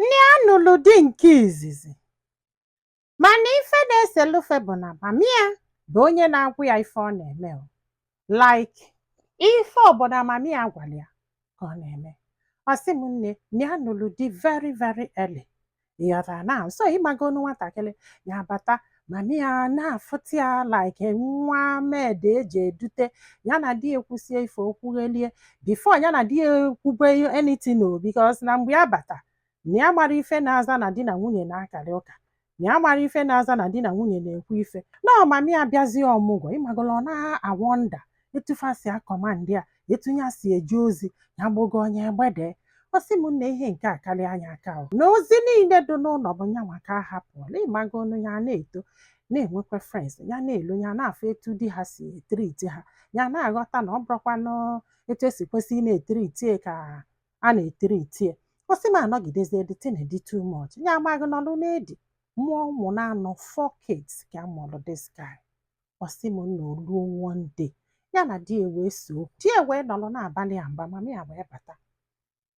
Nne ya nụlụ di nke izizi, mana ife na-eselufe bụ na mami ya bụ onye na-agwụ ya ife ọ na-eme o. Like, ife ọbụla mami ya gwara ya ka ọ na-eme. Ọ sị m, nne, na ya nụlụ di very very early, ịghọtara na so ịmagonu nwatakịrị ya bata, mami ya na-afụta ya like nwa maid eji edute ya na di ekwusie ife okwughelie before ya na di ya ekwube anything o, because na mgbe ya bata na ya mara ife na-aza na di na nwunye na-akarị ụka, na ya mara ife na-aza na di na nwunye na-ekwu ife na mami ya bịazie ọmụgwọ. Ịmagolo ọ na-awonder etu fa si acommand ya, etu ya si eje ozi ya gbogo onye egbede. Ọ sị m, nne, ihe nke a karịa anya aka o, na ozi niile dị n'ụlọ bụ nyanwa ka a hapụrụ. Ịmagonu ya na-eto, na-enwekwa friends ya, na-elu ya, na-afụ etu di ha si etreat ha, ya na-aghọta na ọ bụrụkwanụ etu esi kwesị ị na-etreat ka a na-etreat. Ọ sị m, anọgidezie, the thing dị too much. Ya amaghị nọlụ na-edi mụọ ụmụ na-anọ, four kids ka a mụrụ this guy. Ọ sị m na oluo one day, ya na di ya wee so, di ya wee nọrọ na-abalị ya mba. Mama ya wee bata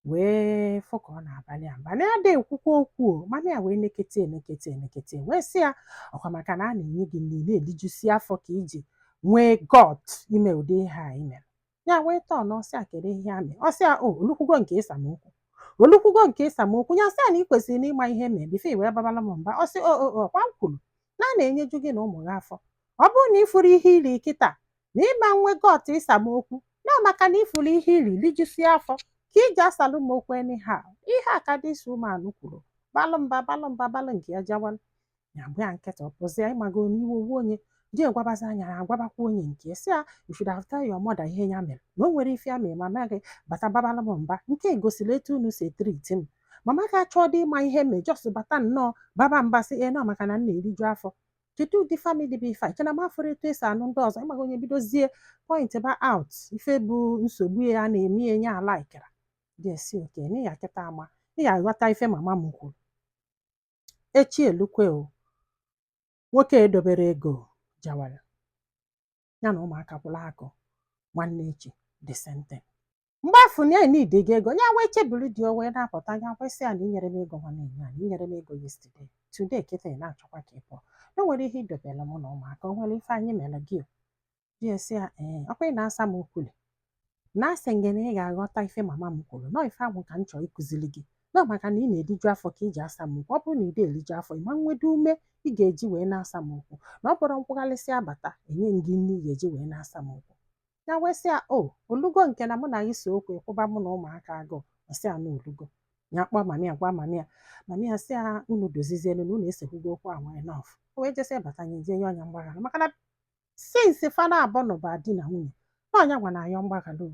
wee fụ ka ọ na-abalị ya mba na ya da ekwukwa okwu o. Mama ya wee nekete enekete enekete wee sị ya, ọkwa maka na a na-enye gị nri na-elijusi afọ ka iji nwee gut ime ụdị ihe a imere. Ya wee tọọ na ọsị a, kedu ihe ya mere? Ọsị a, o olukwugo nke ịsamokwu, olukwugo nke ịsamokwu. Ya sị ya na ị kwesịrị n'ịma ihe mee before i wee babala m mba. Ọsị o o o, kwa m kwuru na a na-enyeju gị na ụmụ gị afọ, ọ bụrụ na ịfụrụ ihe iri kịta na ịma nwe gut ịsamokwu na maka na ịfụrụ ihe iri lijusie afọ ka iji asalụ m okwu anyhow. Ihe a ka this woman kwuru, balụ mba, balụ mba, balụ nke ya jawalụ ya mgbe ya nkịta ọ pụzie. Ịmago n'iwe owu onye di egwabazi anya ya agwabakwa onye nke ya, sị ya, "You should have tell your mother ihe ya mere, na o nwere ife ya mere. Mama gị bata babalụ m mba, nke gosiri etu unu si etreat m. Mama gị achọọ ịma ihe mee, just bata nnọọ baba mba, sị e nọ maka na m na-eriju afọ. Kedu ụdị family bụ ife a? Iche na m afụrụ etu esi anụ ndị ọzọ?" Ịmaga onye bidozie point ba out ife bụ nsogbu ya na-eme ya nye ala ikara dị esi oke na ya kịta ama ị ga-aghọta ife mama m kwuru. Echi elukwe o, nwoke edobere ego jawara ya na ụmụaka kwụrụ akụ. Nwanne echi, the same thing. Mgbe afọ na ya need gị ego, ya wee chebiri dị, o wee na-apụta, ya kwesị ya na inyere m ego nwanne ya, na inyere m ego yesterday, today kịta ị na-achọkwa ka ị pụọ. E nwere ihe idobere mụ na ụmụaka? O nwere ife anyị mere gị o? Di ya sị ya, ee, ọkwa ị na-asa m okwuli na asị gị na ị ga-aghọta ife mama m kwuru nọọ, ife ahụ ka m chọrọ ịkụziri gị nọọ, maka na ị na-eriju afọ ka iji asa m okwu. Ọ bụrụ na ị dị eriju afọ, ị ma nwedo ume ị ga-eji wee na-asa m okwu, na ọ bụrụ nkwụgharịsị abata enye m gị nri ị ga-eji wee na-asa m okwu. Ya wee sị ya, o olugo nke na mụ na gị so okwu ịkwụba mụ na ụmụaka agụụ? Ọ sị ya na olugo. Ya kpọọ mami ya, gwa mami ya, mami ya sị ya, unu dozizielu na unu esekwugo okwu ahụ enough. O wee jesị bata nye jee nye ọnya mgbaghara, maka na since fana abụọ nọba di na nwunye na ọnya gwa na ayọ mgbaghara o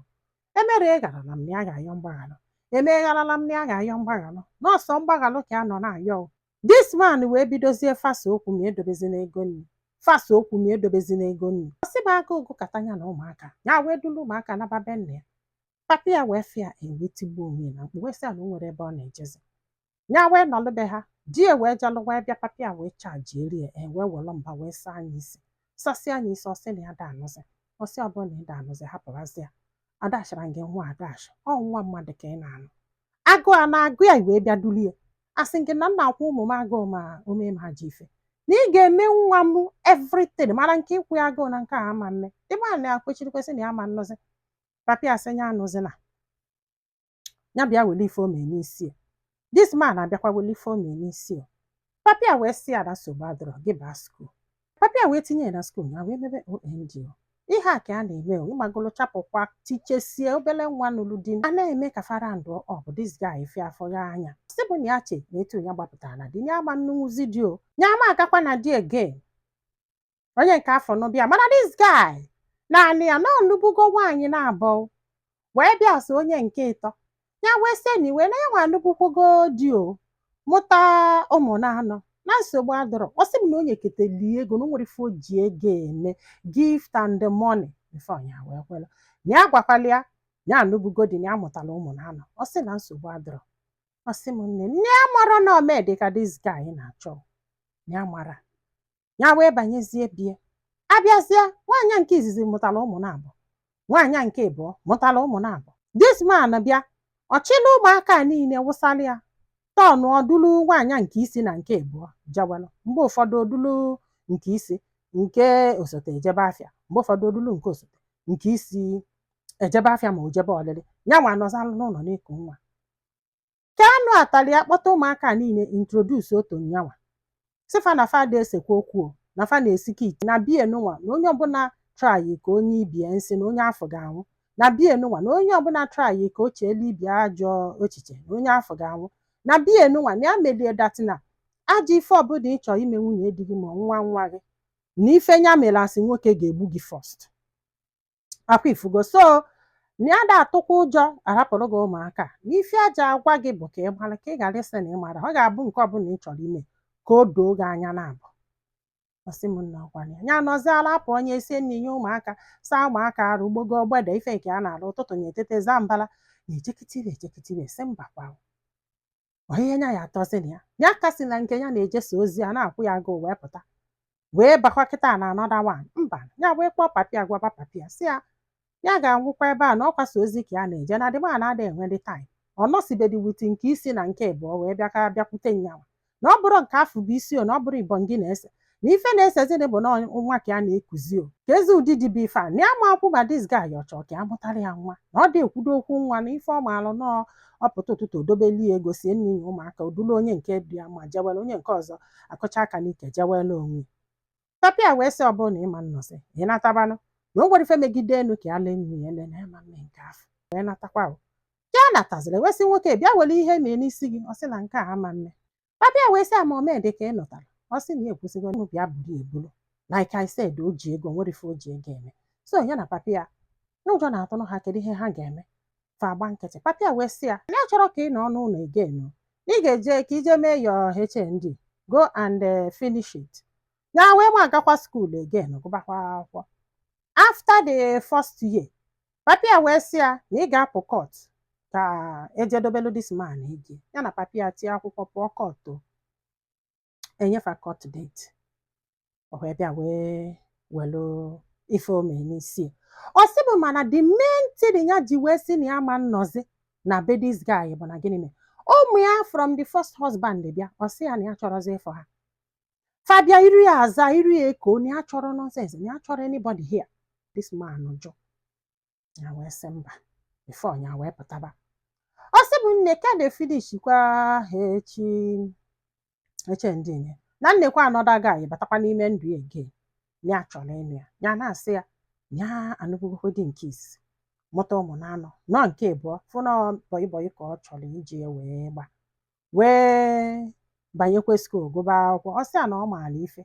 emere gharala m na ya ga-ayọ mgbaghara, emegharala m na ya ga-ayọ mgbaghalụ, nọọsọ mgbaghalụ ka a nọ na-ayọ o. This man wee bidozie fasa okwu ma edobezi n'ego nri, fasa okwu ma edobezi n'ego nri. Ọ sị m, agụụ gụkọta ya na ụmụaka ya, wee dulu ụmụaka naba be nna ya. Papa ya wee fịa ewe tigbuo onwe ya na mkpu, wee sị ya na o nwere ebe ọ na-ejezi. Ya wee nọlụ be ha, di ya wee jalụ wee bịa, papa ya wee charge eri ya, e wee welụ mba wee saa anya isi, sasịa anya isi. Ọ sị na ya da anụzi. Ọ sị, ọ bụrụ na ị da anụzi, hapụrazi ya. Adashara gị nwa adash, ọ nwa mmadụ ka ị na-anụ, agụụ a na-agụ ya wee bịa dulie. Asị gị na nna akwụ ụmụ m agụụ ma o mee m ha ji ife na ị ga-eme nwa m everything, mana nke ịkwụ ya agụụ na nke a ama mme ịma na ya kwechiri kwesị na ya ama nnụzi. Papa ya sị ya anụzi, na ya bịa wele ife o mee n'isi ya. This man abịakwa wele ife o mee n'isi ya. Papa ya wee sị ya na nsogbu adịrọ, gị baa school. Papa ya wee tinye ya na school, ya wee mebe OND o. Ihe a ka a na-eme o, ịmagolo chapụkwa tichesie obele nwa nụrụ di a na-eme ka farandụ. Ọ bụ this guy fe afọ ya anya sị bụ na ya che na etu ya gbapụtara na di ya ama nnunwuzi di o, ya ama agakwa na di again. Onye nke afọ n'ụbịa mana this guy naanị ya na ọnụbugo nwaanyị na-abụ wee bịa sị onye nke ịtọ ya wee sị na iwe na ya nwa anụbukwogo di o, mụta ụmụ na-anọ na nsogbu adọrọ. Ọ sị m na o nyeketeli ego na o nwere ife o ji ego eme, gift and the money, before ya wee kwela na ya gwakwala ya ya anụbugo di na ya mụtara ụmụ na-anọ. Ọ sị na nsogbu adọrọ. Ọ sị m, nne, nne ya mara na omedi ka this guy na-achọ ya mara ya wee banyezie bie. Abịazie, nwaanyị nke izizi mụtara ụmụ na-abụ, nwaanyị nke ịbụọ mụtara ụmụ na-abụ. This man bịa ọchịla ụmụaka a niile wụsala ya. Tọnụ ọdụlụ nwaanyị nke isi na nke abụọ jewelụ. Mgbe ụfọdụ odulu nke isi, nke osote ejebe afịa. Mgbe ụfọdụ odulu nke osote, nke isi ejebe afịa, ma o jebe ọlịlị. Nyanwa nọzalụ n'ụlọ na-eku nwa ka anụ atali ya. Kpọta ụmụaka niile, introduce otu nyanwa, sị fa na fa esekwa okwu o, na fa na-esika ite na bie nụnwa, na onye ọbụla try ka onye ibie nsị, na onye afọ ga-anwụ na bie nụnwa, na onye ọbụla try ka o cheelu ibie ajọ echiche, na onye afọ ga-anwụ na bie nụnwa, na ya melie datina ajọ ife ọbụla ị chọrọ ime nwunye di gị ma nwa nwa gị, na ife nya mere asị nwoke ga-egbu gị first. Akwa ifugo so na ya da atụkwa ụjọ arapụrụ gị ụmụaka. Na ife aja agwa gị bụ ka ị mara, ka ị ghara ịsị na ị mara. Ọ ga-abụ nke ọbụla ị chọrọ ime ka o doo gị anya. Na abụ ọsị m nna ọkwana ya, ya nọziala apụ onye sie nri nye ụmụaka, saa ụmụaka arụ, gbogo ogbede ife nke a na-alụ ụtụtụ, na etete za mbala na ejekitire ejekitire sị mba kwa ihe nya ya atọzi na ya. Ya kasị na nke ya na-ejesa ozi a na-akwụ ya agụụ wee pụta wee bakwa kịta na another one. Mba, ya wee kpọọ papia, gwaba papia si ya ya ga-anwụkwa ebe a, na ọ kwasa ozi ka ya na-eje na adịma na ada enwe dị time. Ọ nọsibedi with nke isi na nke abụọ wee bịa ka bịakwute nyanwa, na ọ bụrụ nke afọ bụ isi o, na ọ bụrụ ibọn gị na-ese na ife na-esezini bụ na nwa ka ya na-ekuzi o, ka ezi ụdị dị bụ ife a, na ya ma akwụ ma this guy ọ chọọ ka ya mụtara ya nwa, na ọ dị ekwudo okwu nwa, na ife ọ maalụ nọọ ọpụta ụtụtụ odobeli ya ego, sie nri nye ụmụaka, odulu onye nke dị ya ma jewela, onye nke ọzọ akụcha aka n'ike jewela onwe. Papa ya wee sị, ọ bụrụ na ịma nnọsị ị natabanụ, na o nwere ife megide enu ka ya lee nri ya ele na ya ma mme nke afọ wee natakwa o. Ya nataziri wee sị nwoke bịa were ihe mee n'isi gị. Ọ sị na nke a ama mme. Papa ya wee sị ama omee dị ka ị nụtara. Ọ sị na ya ekwesịgo m bịa buru eburu. Like I said, o ji ego nwere ife o ji ego eme. So ya na papa ya n'ụjọ na-atụnụ ha, kedu ihe ha ga-eme? Fa agba nkịtị. Papa ya wee sị ya na ya chọrọ ka ị nọ n'ụlọ again o, na ị ga-eje ka ije mee your HND, go and finish it. Ya wee ma agakwa school again, gụbakwa akwụkwọ. After the first year, papa ya wee sị ya na ị ga-apụ court ka ejedobelu this man ego. Ya na papa ya tie akwụkwọ pụọ court o, enyefa court date. O wee bịa wee welu ife o mee n'isi ya. Ọ sị bụ mana the main thing ya ji wee sị na ya ma nnọzi na be this guy bụ na gịnị mere ụmụ ya from the first husband bịa, ọ sị ya na ya chọrọzi ịfụ ha. Fabia iru ya aza iru ya eko, na ya chọrọ nonsense, na ya chọrọ anybody here. This man jụ ya wee sị mba before ya wee pụtaba. Ọ sị bụ nne ka na-efinish kwa ha echi eche ndị nye na nnekwa another guy batakwa n'ime ndụ ya again, na ya chọrọ ịnụ ya. Ya na-asị ya ya anụbugokwe di nke isi, mụta ụmụ na anọ nọ nke abụọ, fụ na boy boy ka ọ chọrọ iji ya wee gba wee banyekwe school gụba akwụkwọ. Ọ sị ya na ọ maara ife,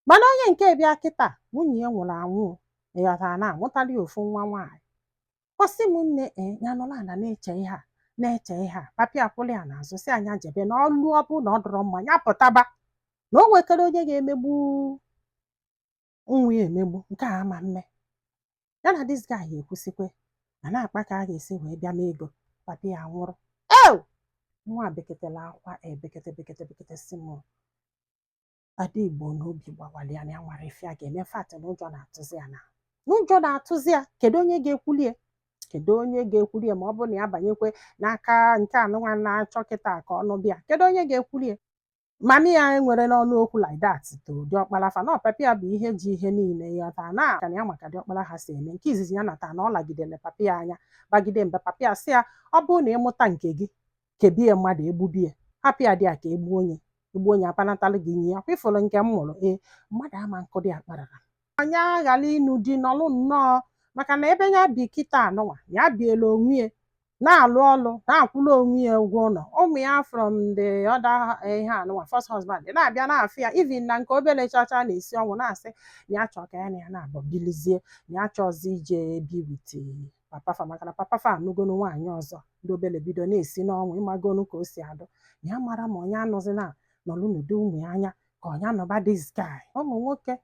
mana onye nke bịa kịta, nwunye ya nwụrụ anwụ, ịghọtara, na amụtala ya ofu nwa nwaanyị. Ọ sị m nne e ya nọrọ ala na-eche ihe a, na-eche ihe a. Papi akwụla ya n'azụ, sị anya jebe na ọlụ, ọ bụ na ọ dọrọ mma ya pụtaba, na o nwekere onye ga-emegbu nwa ya emegbu nke a ama mme. Ya na this guy ekwusịkwe na na-akpa ka a ga-esi wee bịa mee ego. Papi ya nwụrụ ew, nwa beketela akwa ebekete bekete bekete. Si m ada Igbo na obi gbawara ya, na ya nwara ife a ga-eme fat, na ụjọ na-atụzi ya, na ụjọ na-atụzi ya. Kedu onye ga-ekwulie? Kedu onye ga-ekwulie ma ọ bụrụ na ya banyekwe n'aka nke anụnwa na-achọ kịta ka ọnụ bịa? Kedu onye ga-ekwulie? Mami ya enwere n'ọnụ okwu like that to diọkpara fa na papa ya bụ ihe ji ihe niile ya taa na ka na ya maka diọkpara ha si eme. Nke izizi ya nata na ọ lagidere papa ya anya bagide mbe. Papa ya sị ya, ọ bụrụ na ịmụta nke gị, kebie mmadụ egbubie, hapụ ya dị ya ka egbuo onye egbuo onye apanatalụ gị nye ya kwa ifụrụ nke m mụrụ. Ee, mmadụ ama nkụ dị akparara anya ghara ịnụ di nọlụ nnọọ, maka na ebe ya bi kịta anụnwa, ya biela onwe ya, na-alụ ọlụ, na-akwụla onwe ya ụgwọ ụlọ. Ụmụ ya from the other ihe anụnwa, first husband, na-abịa na-afụ ya. Even na nke obere chacha na-esi ọnwụ, na-asị na ya chọọ ka ya na ya na-abụ bilizie, na ya chọọzi ije bi with papa fa, maka na papa fa anụgonu nwaanyị ọzọ. Ndị obere bido na-esi n'ọnwụ, ịmagonu ka o si adụ, na ya mara ma onye anụzi na nọlụ n'udo ụmụ ya anya ka onye anọba this guy. Ụmụ nwoke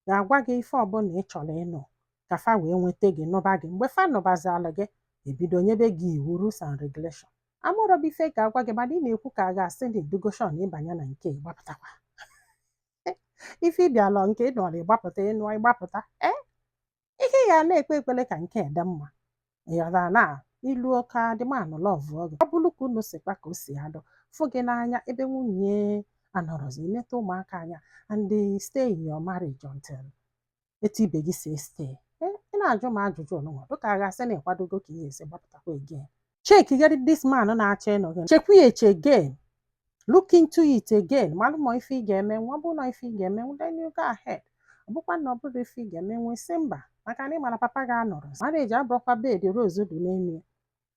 ga-agwa gị ife ọbụla ị chọrọ ịnụ ka fa wee nweta gị, nụba gị. Mgbe fa nụbazialụ gị, ebido nyebe gị iwu, rules and regulation. Amụrọbụ ife ga-agwa gị, mana ị na-ekwu ka a ga-asị na edugoshon ịbanye na nke ịgbapụtakwa ife ịbịalọ nke ị nọrọ ịgbapụta ịnụọ ịgbapụta. Ee, ihe ị ga na-ekpe ekpere ka nke dị mma, ịghọtara, na ilu ka dịmanụ lọvụọ gị, ọ bụrụ ka unu sikwa ka o si adụ. Fụ gị n'anya ebe nwunye anọrọzi, neta ụmụaka anya and they stay in your marriage until etu ibe gị si stay. Ị na-ajụ m ajụjụ ọnụnwa dịka a ga-asị na ịkwadogo ka ị ga-esi gbapụtakwa again. Check gari this man na-achọ ịnụ gị, chekwa ya eche again, look into it again, malụ ma ife ị ga-eme nwa bụ na ife ị ga-eme, then you go ahead. Ọ bụkwa na ọ bụrụ ife ị ga-eme nwe, sị mba, maka na ị mara papa ga-anọrọ. Marriage abụrụkwa bed rose dị n'elu ya.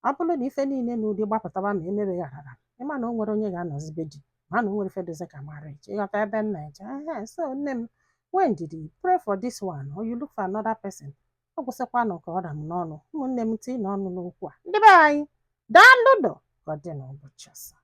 Ọ bụrụ na ife niile na ụdị gbapụtaba ma emebeghara, ịma na o nwere onye ga-anọzibe di, ma na o nwere ife dozi ka marriage. Ịghọta ebe m na-eje? Ehe, so nne m, nwee ndidi, pray for this one or you look for another person. Ọ gwụsịkwanụ ka ọ ra m n'ọnụ. Ụmụnne m, tii n'ọnụ n'okwu a. Ndị be anyị, daalụnụ. Ka ọ dị n'ụbọchị ọzọ.